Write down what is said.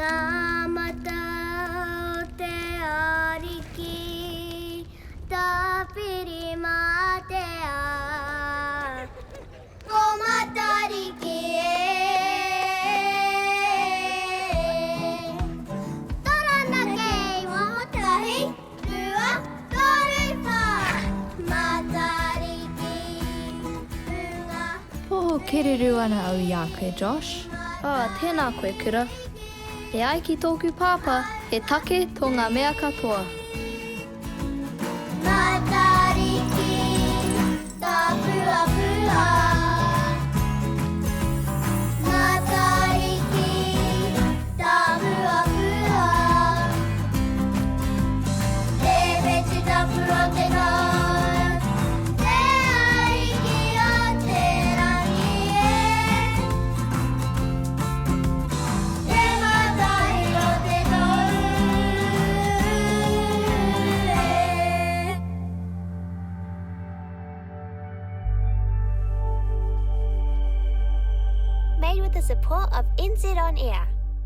Ngā mata o te Ariki, Tāwhirimātea. Ko Matariki e. Taranaki, wahotahi, rua, toru, wha. Matariki, runga. Poho kereru ana au i a koe, Josh. Oh, tēnā koe, Kura. E ai ki tōku pāpā, he take tō ngā mea katoa. Matariki, tāpuapua. Matariki, tāpuapua. Te whetū tapu o te tau, te ariki o te rangi e. Te matahi o te tau e. Made with the support of NZ On Air.